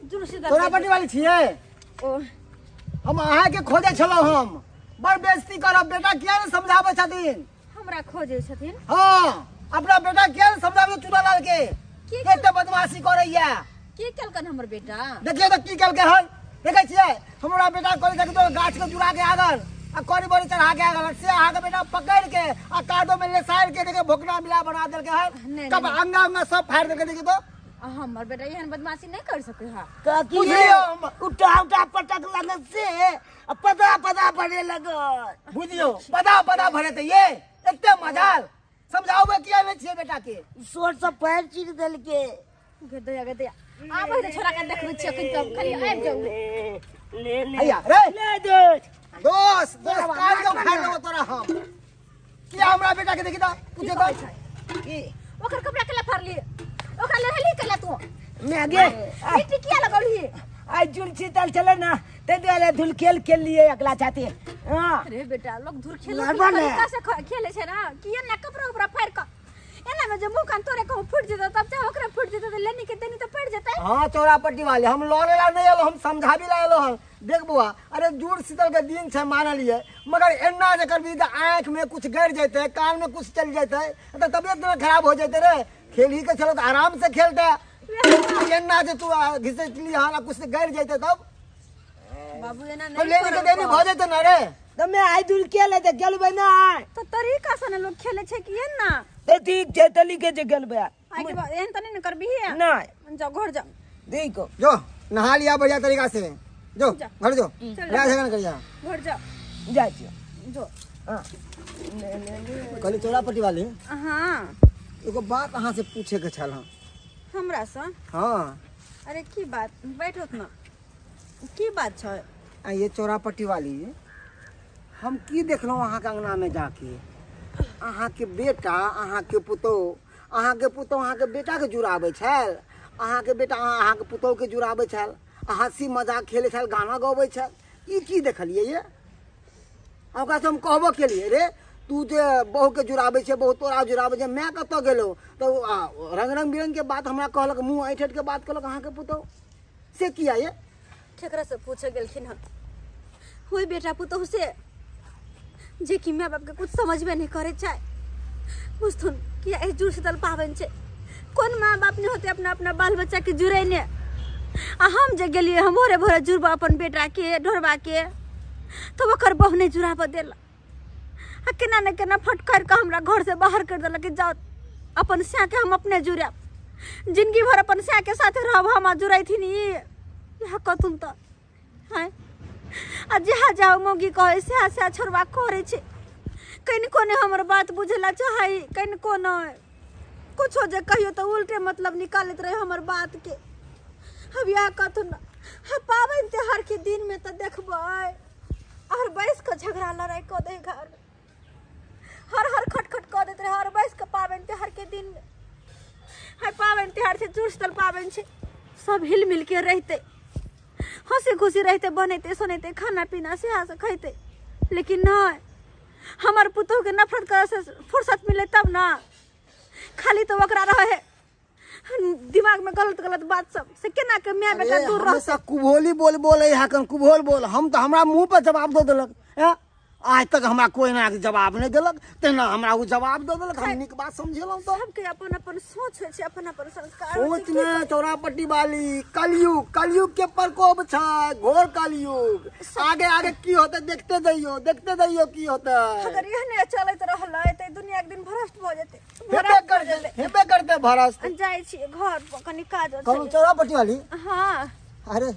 Speaker 5: जुड़ सीधा।
Speaker 6: तोरा पट्टी वाली छियै?
Speaker 5: ओ
Speaker 6: हम अहाँके खोजै छलहुँ, हम बड़ बेइज्जती करब। बेटा किया ने समझाबै छथिन?
Speaker 5: हमरा खोजै छथिन?
Speaker 6: हाँ, अपना बेटा किया ने समझाबै चूड़ालाल के?
Speaker 5: की
Speaker 6: एते बदमाशी करैया।
Speaker 5: की केलकन हमर बेटा?
Speaker 6: देखियौ तऽ की केलकै हन। देखै छियै, हमरा बेटा कहै छै कि तो गाछ के जुड़ा के आगल आ कड़ी बड़ी चढ़ा के आगल, से अहाँके बेटा पकड़ के आ कादो में लेसारि के देखियौ भोकना मिला बना देलकै हन।
Speaker 5: नहि,
Speaker 6: कब अंगा अंगा सब फाड़ि देलकै। देखियौ तो
Speaker 5: हमर बेटा एहन बदमाशी नहि कर सकै है।
Speaker 2: काकी
Speaker 6: बुझलियौ हम।
Speaker 2: उठा उठा पटक लगल से आ पदा पदा भरे लगल।
Speaker 6: बुझियौ पदा पदा भरे तऽ ये एते मजाल समझाओ किया नहि छियै बेटा के?
Speaker 2: शोर से पैर चीर देलके।
Speaker 5: गदया गदया आबै तऽ छोरा के देखबै छियै अखन, तऽ खाली आबि जाउ।
Speaker 2: ले ले ले।
Speaker 6: हैया रे।
Speaker 2: ले दोस्त।
Speaker 6: दोस्त दोस्त काट के उखाड़ देबो तोरा हम। किया हमरा बेटा के देखी तऽ पूछे तऽ
Speaker 2: की
Speaker 5: ओकर कपड़ा केला फाड़ली? ओकरा लेहली केला तू?
Speaker 2: मैं गे
Speaker 5: मिट्टी किया लगौलही?
Speaker 2: आई जुल शीतल चले ना ते दुआरे धुल खेल खेल लिए अगला चाहते। हाँ
Speaker 5: अरे बेटा, लोग धुर खेल
Speaker 1: लड़बा ने।
Speaker 5: तरीका से खेले छै ना, किया ना कपड़ा उपड़ा फाड़ क एना में जे मुंह कान तोरे कहूं फूट जेतौ, तब चाहे ओकरा फूट जेतौ तऽ लेनी के देनी तऽ पड़ जेतै।
Speaker 6: हाँ चौरा पट्टी वाले, हम लड़े ला नहीं एलो, हम समझाबी ला एलो हन। देख बुआ, अरे जुड़ शीतल के दिन छै मानलिए, मगर एना जे करबी तऽ आँख में कुछ गड़ जेतै, कान में कुछ चल जेतै तऽ तबियत ना खराब हो जेतै रे। खेल ही के चलो तऽ आराम से खेलते, एना जे तू घिसटली हन आ कुछ गड़ जेतै तब
Speaker 5: बाबू एना
Speaker 6: तब
Speaker 5: नहीं
Speaker 6: लेनी के देनी भऽ जेतै ना रे।
Speaker 2: तो मैं आई धुल खेल है गेलबै ना।
Speaker 5: तो तरीका से ना लोग खेले छै कि एना?
Speaker 2: तो ठीक छै तली के जे गेलबै।
Speaker 5: आइ के बाद एहन तऽ नहीं ने करबिही?
Speaker 2: नहीं।
Speaker 5: जाओ घर जाओ।
Speaker 2: देखो
Speaker 6: जो नहा लिया बढ़िया तरीका से, जो
Speaker 5: जा।
Speaker 6: घर जो।
Speaker 5: चल।
Speaker 6: लड़ाई झगड़ा करिया।
Speaker 5: घर जाओ।
Speaker 2: जाइ छियै।
Speaker 5: जो।
Speaker 2: हाँ ले ले ले।
Speaker 6: कहली चौरा पट्टी वाली,
Speaker 5: हाँ।
Speaker 6: एगो बात अहाँ से पूछे के छल हन।
Speaker 5: हमरा से?
Speaker 6: हाँ।
Speaker 5: अरे की बात, बैठो ना, की बात छै?
Speaker 6: आ ये चौरा पट्टी वाली, हम की देखलहुँ अहाँके अंगना में जाके, अहाँके बेटा अहाँके पुतोह, अहाँके पुतोह अहाँके बेटाके जुड़ाबै छल, अहाँके बेटा अहाँके पुतोहके जुड़ाबै छल, आ हँसी मजाक खेलै छल, गाना गबै छल। ई की देखलियै ये? आ ओकरासँ हम कहबो केलियै, रे तू जे बहुके जुड़ाबै छै, बहु तोरा जुड़ाबै छै, माय कतऽ गेलौ? तऽ ओ, रंग रंग बिरंगके बात हमरा कहलक, मुँह ऐंठ ऐंठके बात कहलक अहाँके पुतोह। से किया ये?
Speaker 5: केकरा से पूछे गेलखिन हन? होय बेटा पुतोह से जे कि my बाप के कुछ समझबे नहीं करे छै। बुझथुन कि एहि जुड़ शीतल पाबनि छै, कोन माँ बाप नहीं होते अपना अपना बाल बच्चा के जुड़ेने? आ हम जे गेलियै हम भोरे भोरे जुड़बा अपन बेटा के ढोरबा के, तब ओकर बहु नहीं जुड़ाबऽ देलक आ केना ने केना फटकर के हमरा घर से बाहर कर देलक कि जाओ अपन स्या के हम अपने जुड़ायब, जिंदगी भर अपन स्या के साथे रहब हम। आ जुड़ैथिन ई इएह कहथुन तऽ हैं। आ जहाँ जाओ मौगी कहै सएह सएह छोड़बा करै छै, कनिको नहि हमर बात बुझै ला चाहै, कनिको नहि। कुछो जे कहियो तऽ उल्टे मतलब निकालैत रहे हमर बात के। अब इएह कहथुन न, हाँ पाबनि त्योहार के दिन में तऽ देखबै और बैस कऽ झगड़ा लड़ाइ कऽ दै घर में, हर हर खटखट कऽ दैत रहै हर बैस कऽ पाबनि त्योहार के दिन में। हाय पाबनि त्योहार छै, जुड़ शीतल पाबनि छै, सब हिल मिल के रहितै, हंसी खुशी रहते, बनैते सोनैते, खाना पीना सेहा से खैते, लेकिन नहीं हमर पुतोह के नफरत करे से फुर्सत मिले तब ना। खाली तो ओकरा रहे दिमाग में गलत गलत बात सब से केना के my बेटा
Speaker 6: अरे,
Speaker 5: दूर रह।
Speaker 6: हमेशा कुभोली बोल बोले है कन कुभोल बोल। हम तो हमरा मुंह पर जवाब दऽ देलक हैं? आज तक हमरा कोई ना जवाब नहीं देलक, तेना हमरा ओ जवाब दऽ देलक। हम नीक बात समझेलहुँ तऽ
Speaker 5: सबके अपन अपन सोच होइ छै, अपन अपन संस्कार होइ
Speaker 6: सोच
Speaker 5: छै।
Speaker 6: ने चौरा पट्टी वाली, कलयुग कलयुग के प्रकोप छै, घोर कलयुग। आगे आगे की होते देखते जइयो, देखते जइयो की होते।
Speaker 5: अगर एहने चलैत रहलै तऽ दुनिया एक दिन भ्रष्ट भऽ जेतै,
Speaker 6: हेबे
Speaker 5: भ्रष्ट भऽ
Speaker 6: करते,
Speaker 5: जेतै।
Speaker 6: हेबे करते भरस।
Speaker 5: जाइ छियै घर पर कनी काज
Speaker 6: कहलहुँ
Speaker 5: छै।
Speaker 6: चौरा पट्टी वाली।
Speaker 5: हाँ।
Speaker 6: अरे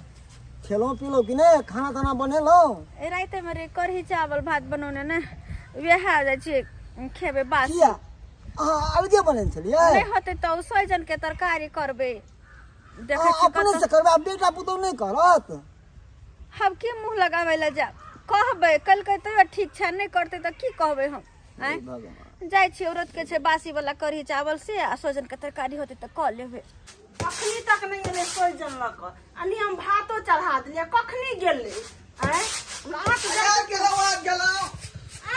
Speaker 6: खेलहुँ पीलहुँ कि नहि, खाना ताना बनेलहुँ?
Speaker 5: रातिमे रे कढ़ी चावल भात बनौने ने, वएह जाइ छियै खेबै बासी।
Speaker 6: किया अहाँ अलगे बनेने छलियै?
Speaker 5: नहि होतै तऽ सोहिजन के तरकारी करबै, देखै
Speaker 6: अहाँ
Speaker 5: छियै।
Speaker 6: अपने
Speaker 5: कतऽ
Speaker 6: से करबै आ बेटा पुतोह नहि करत?
Speaker 5: हम की मुँह लगाबै लए जायब? कहबै कलकै तैयो ठीक छै, नहि करतै तऽ की कहबै हम? आँय
Speaker 6: भगवान।
Speaker 5: जाइ छियै, औरत के छै बासी वाला कढ़ी चावल से आ सोहिजन के तरकारी होतै तऽ कऽ लेबै।
Speaker 3: अखनी तक नहीं एलै सोइजन लऽ कऽ आ नि हम भातो चढ़ा देलियै कखनी गेलै आँय हमरा आँट
Speaker 4: आबि गेलहुँ आबि गेलहुँ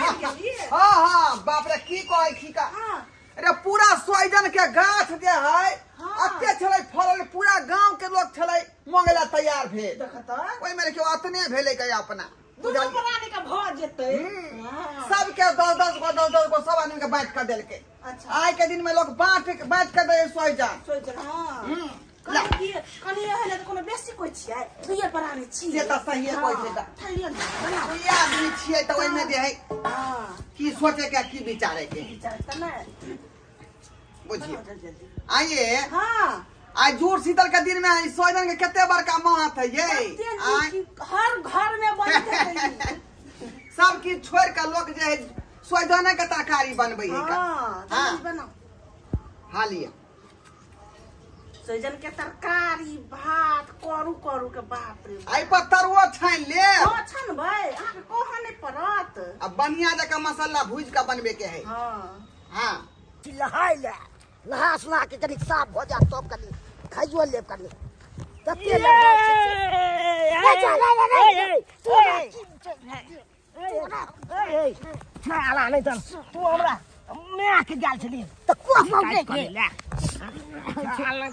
Speaker 3: आबि गेलियै
Speaker 4: हाँ हाँ बाप रे की कहै छी का
Speaker 3: हाँ
Speaker 4: अरे पूरा सोइजन के गाछ जे है
Speaker 3: हाँ।
Speaker 4: अते छलै फड़ल पूरा गांव के लोग छलै मंगे ला तैयार भेल
Speaker 3: देख तऽ
Speaker 4: ओहिमे देखियौ अतने भेलै के अपना
Speaker 3: दुनू
Speaker 4: बुझलियै?
Speaker 3: प्राणी के भऽ जेतै
Speaker 4: हम्म।
Speaker 3: हाँ।
Speaker 4: सबके 10-10 गो 10-10 गो सब आदमी के बांट के देलकै।
Speaker 3: अच्छा।
Speaker 4: आइ के दिन में लोग बांट बांट के दै सोइजन।
Speaker 3: सोइजन हाँ
Speaker 4: हम्म। ला।
Speaker 3: कनि की कनि एहन तऽ कोनो बेसी कोइ छियै दुइए प्राणी छियै
Speaker 4: से तऽ सहिए कहै छै तऽ।
Speaker 3: थैलियो ने बना
Speaker 4: दुइए आदमी छियै तऽ ओहिमे जे है
Speaker 3: हाँ
Speaker 4: की सोचे के की विचारे के
Speaker 3: विचार तऽ नहि
Speaker 4: बुझियौ
Speaker 3: बनाउ जल्दी जल्दी
Speaker 4: आइए
Speaker 3: हाँ
Speaker 4: आइ जूड़ शीतल के दिन में सोइजन के कते बड़का महत है ये
Speaker 3: कते
Speaker 4: आइ
Speaker 3: नीक हर घर में बनैत हेतै ई।
Speaker 4: सब किछु छोड़ के लोग जे है सोइजने के तरकारी बनबै है का।
Speaker 3: हाँ
Speaker 4: हाँ।
Speaker 3: जल्दी बनाउ
Speaker 4: हाँ लिअ
Speaker 3: सोइजन के तरकारी भात करू करू के बाप रे
Speaker 4: एहि पर तरुओ छानि लेब
Speaker 3: हाँ छनबै अहाँके कहऽ नहि पड़त
Speaker 4: आ बढ़िया जकाँ मसाला भूजि कऽ बनबे के है
Speaker 3: हाँ
Speaker 4: हाँ
Speaker 1: नहाय ले नहा सुना के कनी साफ भऽ जायत तब कनी खाइयो लेब कनी तते लगा छै से। नहीं, चल, नहीं, नहीं, नहीं। तोरा की छै?
Speaker 2: आला नहि तऽ तू हमरा माय के गेल छली
Speaker 1: तऽ कोह
Speaker 2: शिकायत
Speaker 1: पहुँचै
Speaker 2: करै
Speaker 1: छै?
Speaker 2: ले आला नहि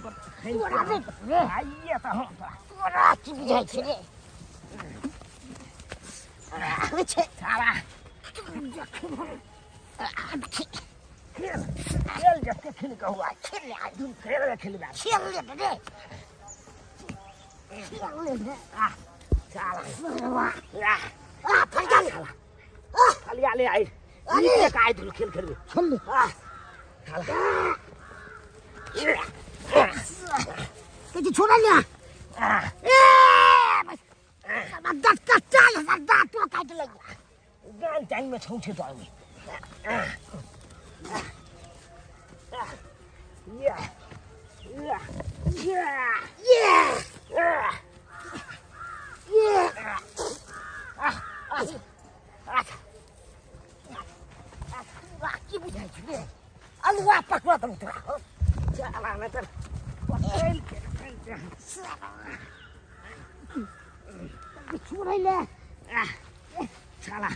Speaker 1: तोरा नहि रे,
Speaker 2: आइए तऽ हम तोरा
Speaker 1: तोरा की बुझाइ छै रे? आबै छै।
Speaker 2: साला खेल खेल जते खेल के हुआ
Speaker 1: खेल ले आइ।
Speaker 2: तुम खेल ले खेलबे
Speaker 1: खेल ले रे। खेल ले रे।
Speaker 2: आ साला
Speaker 1: वाह।
Speaker 2: आ
Speaker 1: आ, फटका ले। आ,
Speaker 2: फलिया ले आई
Speaker 1: अरे।
Speaker 2: नीचे का आई धुल खेल खेलबे
Speaker 1: खेल ले।
Speaker 2: आ साला
Speaker 1: कथी छोड़ा ले।
Speaker 2: आ
Speaker 1: ए, बस। साला दाँत कच्चा ले, साला दाँतो काटि लैया।
Speaker 2: गान टाइम में छौ छै तो आदमी या या या
Speaker 1: ये,
Speaker 2: आ
Speaker 1: ये।
Speaker 2: आ
Speaker 1: तोरा की बुझाइ छै रे?
Speaker 2: अलुआ पकड़ा तुम तोरा चला नहीं तर खेल के
Speaker 1: छोड़ै ले।
Speaker 2: चला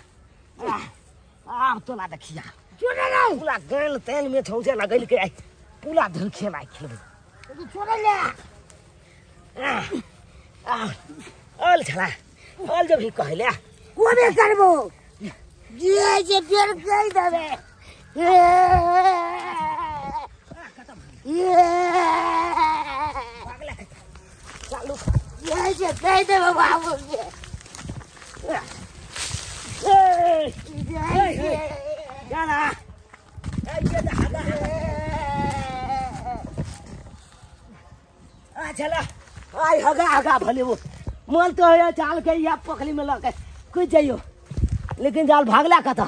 Speaker 2: आब तोला देखिया
Speaker 1: छोड़ै ले।
Speaker 2: पूरा गान तेल में छौसे लगल के आई पूरा धुल खेल आई खेलबे
Speaker 1: कथी छोड़ै ले।
Speaker 2: अल छला अल जब ही कहले
Speaker 1: कोने करबो? जे जे बेर कहि देबै। ए, ये,
Speaker 2: चालू
Speaker 1: ये जे कहि देबै बाबू के।
Speaker 2: ए
Speaker 1: जे जे।
Speaker 2: चला ए ये हगा आ चला आई हगा हगा भले वो मोल तो है चाल के या पोखली में लके कुछ जाइयो लेकिन जाल भागला कत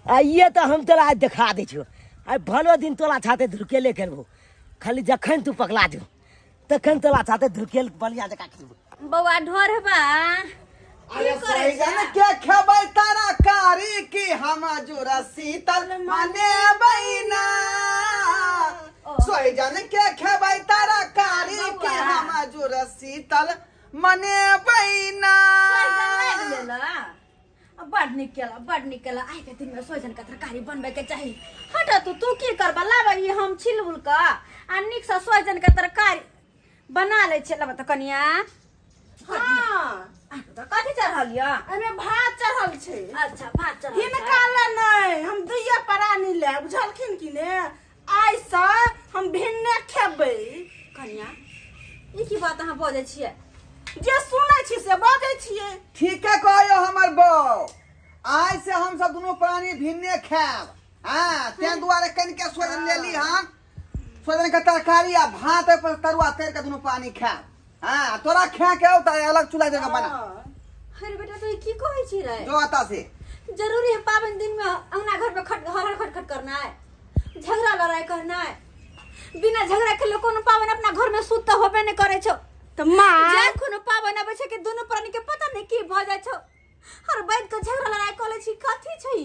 Speaker 2: आइए तो हम तोरा आज देखा दै छियो आइ भलो दिन तोरा छाते धुरकेले खेलबो खाली जखन तू पकड़ा जो तखन तोरा छाते धुरकेल बलिया जकाँ खेलबो
Speaker 5: बौआ ढोरबा
Speaker 4: अरे
Speaker 5: की करै
Speaker 4: सोइजन
Speaker 5: छै?
Speaker 4: के खेबै तरकारी की हम जुरा शीतल मनेबै ना सोइजन के खेबै तरकारी की
Speaker 5: बौआ।
Speaker 4: हम जुरा शीतल मनेबै ना
Speaker 5: सोइजन लागि गेला बड नीक केला बड नीक केला आइ के दिन में सोइजन के तरकारी बनबै के चाही हट तू तू की करबा लाबे ई हम छिल उल के आ नीक से सोइजन के तरकारी बना लै छियै लाबे तऽ कनिया
Speaker 3: हाँ
Speaker 5: तऽ कथी चढ़ल यऽ
Speaker 3: एहिमे भात चढ़ल छै
Speaker 5: अच्छा भात चढ़ल छै।
Speaker 3: हिनका ले नहि हम दुइए प्राणी ले बुझलखिन कि ने आइ से हम भिन्ने खेबै
Speaker 5: कनिया ई की बात अहाँ बजै छियै
Speaker 3: जे सुनै छी से बजै छियै
Speaker 4: ठीके कहयो हमर बौ आइ से हम सब दुनू प्राणी भिन्ने खायब हाँ तें दुआरे कनिके सोजन लेली हन सोजन के तरकारी आ भात पर तरुआ तर के दुनू प्राणी खायब हाँ तोरा खा के औ त अलग चूल्हा जगह बना
Speaker 3: हाँ।
Speaker 5: अरे बेटा तू ई की कहै छी रे
Speaker 4: जो आता से
Speaker 5: जरूरी है पावन दिन में अंगना घर में खट हर खट खट करना है झगड़ा लड़ाई करना है बिना झगड़ा के लोग कोनो पावन अपना घर में सुत होबे नहीं करे छौ
Speaker 3: तऽ माँ
Speaker 5: जे कोनो पावन आबै छै कि दुनू प्राणी के पता नहीं की भऽ जाइ छौ हर बैठ के झगड़ा लड़ाई कऽ लै छी कथी छै ई?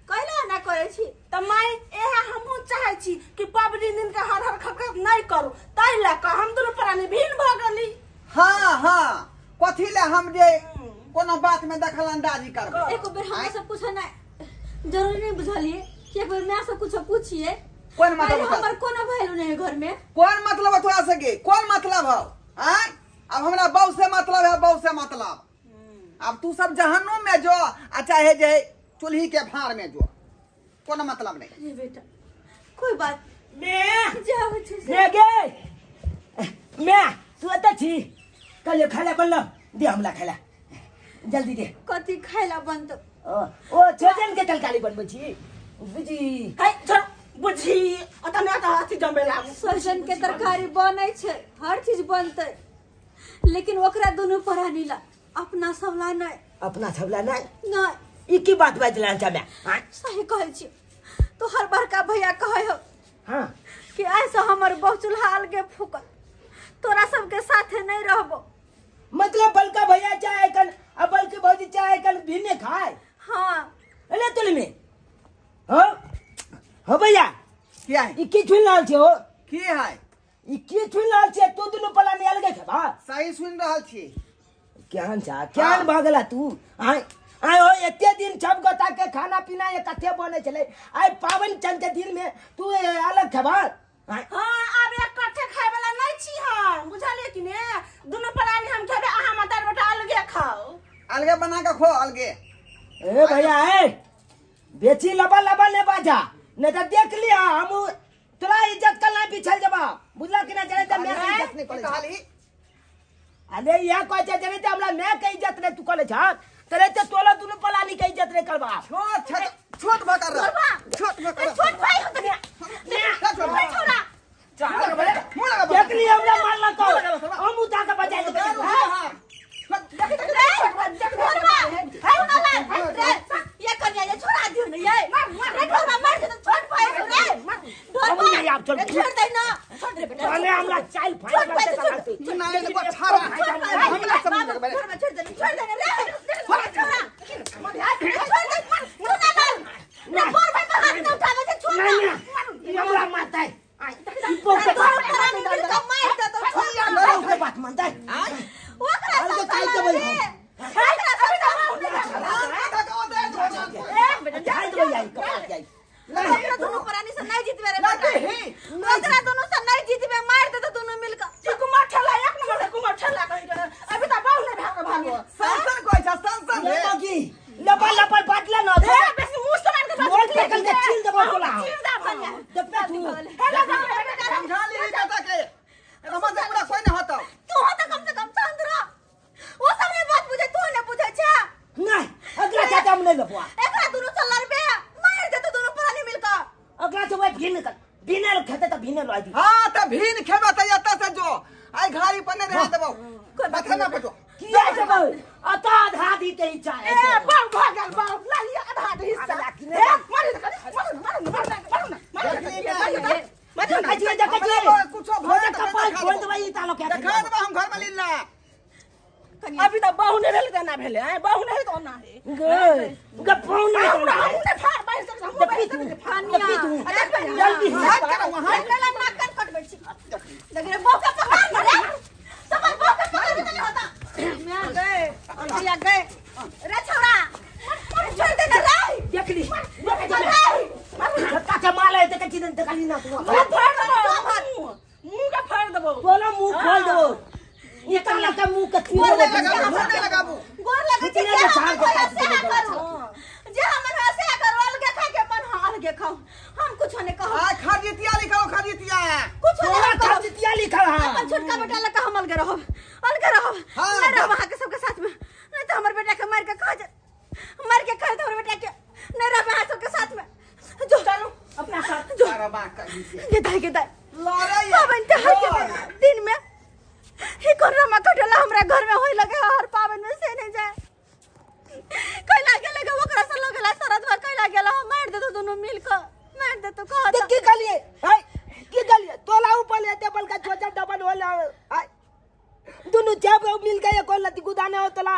Speaker 5: कैला ना करै छी
Speaker 3: त माय एहा हमहूँ चाहै छी कि पबनी दिन के हर हर खकर नहीं करू, ताहि लए कऽ हम दुनू प्राणी भिन्न भऽ गेली।
Speaker 4: हाँ हाँ, कथी ले हम जे कोनो बात में दखल अंदाजी करबै।
Speaker 5: एक बेर हमरा सब कुछ ना जरूरी नहीं बुझलिए कि एक बेर मैं सब कुछ पूछिए।
Speaker 4: कोन मतलब
Speaker 5: हमर कोनो वैल्यू नहीं है घर में।
Speaker 4: कोन मतलब तोरा सके, कोन मतलब हौ? आय अब हमरा बहू से मतलब है, बहू से मतलब। अब तू सब जहन्नुम में जो आ चाहे जे चूल्ही के भार में जो, कोनो मतलब नहीं।
Speaker 5: अरे बेटा कोई बात
Speaker 2: मैं
Speaker 5: जाओ छी
Speaker 2: मैं गे मैं तू एतऽ छी, कल खाला बनलो दे हमरा खाला जल्दी दे।
Speaker 5: कथी खाइला बनतो?
Speaker 2: ओ छोजन के तरकारी बनबै छी बुझी।
Speaker 3: है छोड़ बुझी, ओतऽ नहि तऽ अथी जमेला।
Speaker 5: सोहजन के तरकारी बनै छै, हर चीज बनतै, लेकिन ओकरा दुनू प्राणी ला, अपना सब ला नहीं।
Speaker 2: अपना सब ला नहीं?
Speaker 5: नहीं।
Speaker 2: ई की बात बाजला छ मैं?
Speaker 5: सही कहै छी, तोहर बड़का भैया कहै हो
Speaker 2: हां
Speaker 5: कि ऐसा हमर बहु चूल्हा अलगे फूकल, तोरा सबके साथे नहीं रहबो।
Speaker 2: मतलब बड़का भैया चाहे कल आ बड़की भौजी चाहे कल भिन्ने खाए।
Speaker 5: हां
Speaker 2: अरे तुल में हो हो भैया
Speaker 4: क्या है?
Speaker 2: ई की सुन रहल छी हो?
Speaker 4: की है
Speaker 2: ई की सुन रहल छी? तू दुनू पलानी अलगे खेबा?
Speaker 4: सही सुन रहल छी।
Speaker 2: केहन छा, केहन भऽ गेला तू? आय आय हो एते दिन सब गोटा के खाना पीना इकट्ठे बनै छलै, आइ पाबनि चंद के दिन में तू अलग खेबा?
Speaker 3: हाँ आब इकट्ठे खाए वाला नहीं छी हम, बुझलिए कि ने? दुनू प्राणी हम खेबे, अहाँ माता बेटा अलगे खाओ,
Speaker 4: अलगे बना के खो अलगे।
Speaker 2: ए भैया ए बेची लबा लबा ने बाजा, नहीं तो देख लिया हम तोरा इज्जत कल नहीं पिछल जबा, बुझला कि ना? जाने त मैं के इज्जत नहीं कॉलेज। अरे यह कहै छै जाने त हमरा मैं के इज्जत नहीं तू कॉलेज छ, तरे त तोला दुनू पलानी के इज्जत नहीं करबा।
Speaker 4: छोट छोट छोट भकर छोट भकर
Speaker 5: छोट भाई हो तनिया छोड़ा
Speaker 2: देख लिया हमरा मारला को हम उठा के बजा देबै।
Speaker 4: हां
Speaker 5: ये कन्या ये छोड़ा दियो ने, ये मार रे मार दे छोट भाई हो रे।
Speaker 2: हम नहीं आप चल
Speaker 5: छोड़ दे ना, छोड़ दे बेटा।
Speaker 2: अरे हमरा चाइल फाइल
Speaker 4: तू ना ये को छाड़ा हमरा समझ लगे
Speaker 5: छोड़ दे, छोड़ दे रे छोड़ा छोड़ा छोड़ दे तू ना लाल ना बोल भाई पर हाथ ना उठावे से छोड़
Speaker 2: ना हमरा मारता है ई पोक
Speaker 5: के मार दे तो छोड़
Speaker 2: ना बात मानता है
Speaker 5: ओकरा
Speaker 2: अलगे चाइल देबै हम।
Speaker 5: ए बेटा
Speaker 2: चाइल देबै आई कपार जाई।
Speaker 5: ओकरा दोनों प्राणी से नहीं जीतबे रे बेटा, ओकरा दोनों से नहीं जीतबे, मार दे तो दोनों मिलकर।
Speaker 3: ई कुमार ठेला एक नंबर के कुमार ठेला कहि के अभी त बहु नहीं भाग भागो
Speaker 4: संसन कहै छ संसन रे
Speaker 2: लबा लबा लबा बाटला न
Speaker 3: ए बेसी मुंह से मार के
Speaker 2: मोल फेकल के छील देबो तोला।
Speaker 3: छील देबो
Speaker 2: देखबे तू
Speaker 4: समझा ली बेटा के, एमा से पूरा कोई नहीं होता।
Speaker 5: तू हो तो कम से कम चंद्र वो सब ने बात बुझे, तू ने बुझे छे
Speaker 2: नहीं। अगला चाचा हम नहीं लबवा,
Speaker 5: एकरा दोनों से लड़बे मार दे तो दोनों प्राणी मिलकर।
Speaker 2: अगला से वही भीन कर भीने खेते त भीने लइ दी।
Speaker 4: हां त भीन खेबा त एता से जो आई घारी पर नहीं रह देबो, माथा ना पटो
Speaker 2: किया जब अता आधा दी के इच्छा है।
Speaker 3: ए बाऊ भागल बाऊ ला लिया आधा दे हिस्सा। ए मार दे मार मार मार मार मार
Speaker 2: मार देखै देखै
Speaker 4: कुछो भर
Speaker 2: कपाल खोल देबै ई तालो के
Speaker 4: देखा देबो हम घर में लीला।
Speaker 3: अभी त बहु नहीं भेल त ना भेले, आय बहु नहीं तो ना हे
Speaker 2: गे गप्पो नहीं
Speaker 3: हम ने फाड़ बाहर से हम
Speaker 2: देखी तू
Speaker 5: कन्या
Speaker 2: जल्दी
Speaker 4: हाथ करो वहां
Speaker 5: एकरा नाक कान कटबै छी। देख रे बहु के पकड़ रे, सब बहु के पकड़ के नहीं होता। मैं गए भैया गए रे छोड़ा छोड़ दे ना रे।
Speaker 2: देख ली धक्का के माल है देखै छी देखली ना तू
Speaker 3: मुंह फाड़ देबो, मुंह के फाड़ देबो
Speaker 2: तोला मुंह खोल देबो। ये ताला के मुंह के
Speaker 4: गोर लगाबू,
Speaker 5: गोर लगे छी जे हमर से करू, जे हमर से करू अलगे खा के मन हां अलगे खाओ, हम कुछ नहीं कहब।
Speaker 4: आ खरजितिया लिखो खरजितिया
Speaker 5: कुछ नहीं
Speaker 2: खरजितिया लिखल हां।
Speaker 5: अपन छोटका बेटा लका हम अलगे रहब, अलगे रहब नहीं रहब अहाँ के सबके साथ में, नहीं तो हमर बेटा के मार के खा जा, मार के खा हमर बेटा के नहीं रहब अहाँ सबके साथ में। जो
Speaker 3: चलो अपना साथ
Speaker 5: जो
Speaker 4: अरे बा कही
Speaker 5: के दाई के दाई
Speaker 4: लड़ाई
Speaker 5: पाबनि तिहार के दिन में ही कोन कटला हमरा घर में होय लगे हर पाबनि में से नहीं जाए कैला गेले गे ओकरा से लगला शरद कैला गेला हम मार देतो दोनों मिल के मार देतो कह
Speaker 2: ते की कहलिए है की कहलिए तोला ऊपर लेते बलका छोटा डबल होला है दुनु जब मिल गए को लती गुदाने हो तोला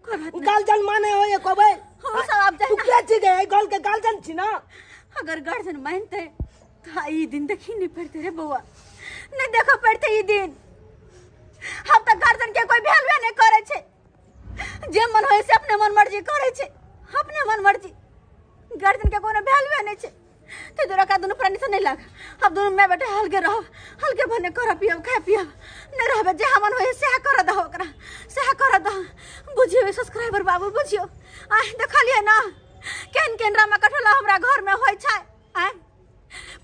Speaker 5: कोई बात
Speaker 2: गाल जल माने हो एको भाई
Speaker 5: हम ओ सब आब
Speaker 2: तू
Speaker 5: जाए।
Speaker 2: के छी गे? गल के गार्जियन छी ना?
Speaker 5: अगर गार्जियन मानते तो ई दिन देखी नहीं पड़ते रे बउआ, नहीं देखो पड़ते ई दिन। हम तो गार्जियन के कोई वैल्यू नहीं करे छे, जे मन होय से अपने मन मर्जी करे छे, अपने मन मर्जी। गार्जियन के कोनो वैल्यू नहीं छे। तो तोरा का दोनों प्राणी से नहीं लाग। अब दोनों मैं बेटा हलके रहो, हलके भने कर पियब खाए पियब नहीं रहबे, जे मन होय सेहा कर दहो, ओकरा सेहा कर दहो। बुझियो सब्सक्राइबर बाबू, बुझियो आय देखलिए ना केहन केहन रामा कठोला हमरा घर में होय छै। आय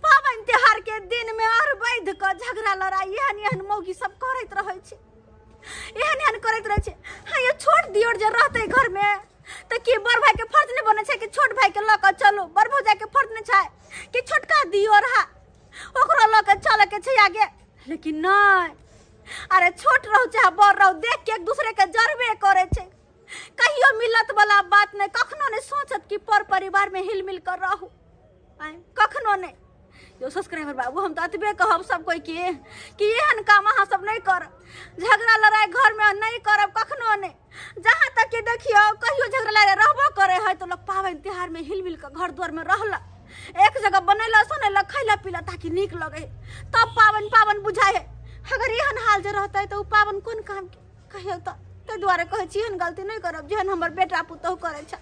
Speaker 5: पाबनि त्योहार के दिन में और वैध के झगड़ा लड़ाई एहन एहन मौगी सब करैत रहै छै, एहन एहन करैत रहै छै। हाँ ये छोट दियोर जे रहतै घर में तो की बड़ भाई के फर्ज नहीं बने छै कि छोट भाई के लऽ के चलू? बड़ भौजाई के फर्ज नहीं छै कि छोटका दियोर हा ओकरो लऽ के चले के छै आगे? लेकिन नहीं, अरे छोट रहू चाहे बड़ रहू, देख के एक दूसरे के जरबे करे छै। कहियो मिलत वाला बात नहीं, कखनो नहीं सोचत कि पर परिवार में हिल मिल कर रहू, कखनो नहीं। यो सब्सक्राइबर बाबू, हम तो अतबे कहब सब कोई के कि एहन काम अहाँ सब नहीं करब, झगड़ा लड़ाई घर में नहीं करब कखनो नहीं। जहाँ तक कि देखियो कहियो झगड़ा लड़ाई रहबो करे है तो लोग पाबनि त्योहार में हिल मिल कर घर द्वार में रहलक, एक जगह बनैला सुनैला खैला पीला ताकि नीक लगे, तब पाबनि पाबनि बुझाइ है। अगर एहन हाल जे रहतै तो उ पाबनि कोन काम के कहियो? तो ताहि दुआरे कहै छी एहन गलती नहीं करब जेहन हमर बेटा पुतोहु करै छै।